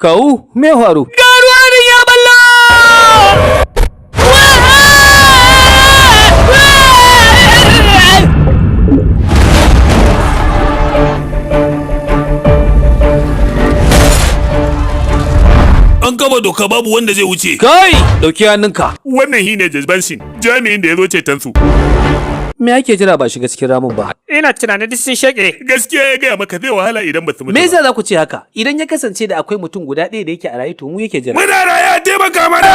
Kawu, me faru? Ga ruwa nan ya balla! An gaba doka babu wanda zai wuce. Kai, dauki hannunka. Wannan shine Jazbansin, jami'in da ya zo ceton su. Me ake jira ba shiga cikin ramin ba? Ina tunanin duk sun sheƙe. Gaskiya ya gaya maka zai wahala idan ba su mutu. Me yasa za ku ce haka? Idan ya kasance da akwai mutum guda ɗaya da yake a raye, to mu yake jira. Muna raya, taimaka mana!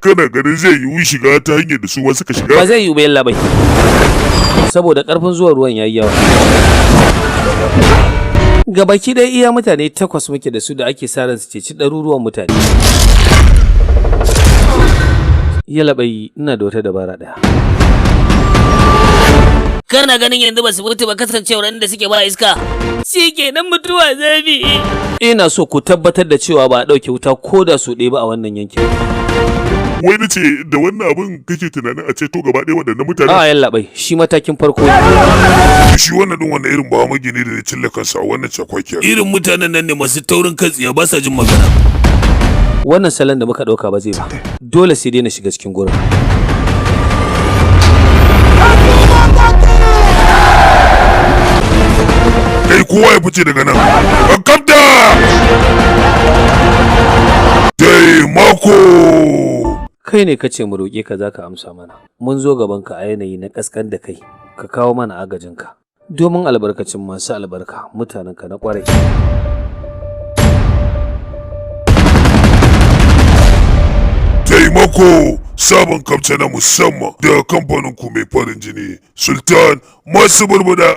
Kana ganin zai yiwu shiga ta hanyar da su ma suka shiga? Ba zai yiwu ba, yallaɓai. Saboda ƙarfin zuwan ruwan yayi yawa. Gabaki ɗaya iya mutane takwas muke da su da ake sa ran su ceci ɗaruruwan mutane. Yallaɓai, ina da wata dabara ɗaya. Kana ganin yanzu ba su mutu ba, kasancewar inda suke ba iska. Shi kenan, mutuwa zabi. Ina so ku tabbatar da cewa ba a ɗauke wuta ko da su ɗaya ba a wannan yankin. Wai na ce, da wannan abin kake tunanin a ceto gaba ɗaya waɗannan mutane? A'a yallaɓai, shi matakin farko ne. Shi wannan ɗin wannan irin bawa magini da ya cille kansa a wannan cakwakiyar. Irin mutanen nan ne masu taurin kan tsiya, ba sa jin magana. Wannan salon da muka ɗauka ba zai ba. Dole sai dai na shiga cikin gurin. Kai, kowa ya fice daga nan. Kapta! Taimako! Kai ne kace mu roƙe ka, zaka amsa mana. Mun zo gaban ka a yanayi na ƙasƙan da kai, ka kawo mana agajinka. Domin albarkacin masu albarka, mutanenka na ƙwarai. Taimako, sabon kamce na musamman daga kamfanin ku mai farin jini, Sultan masu burbuda.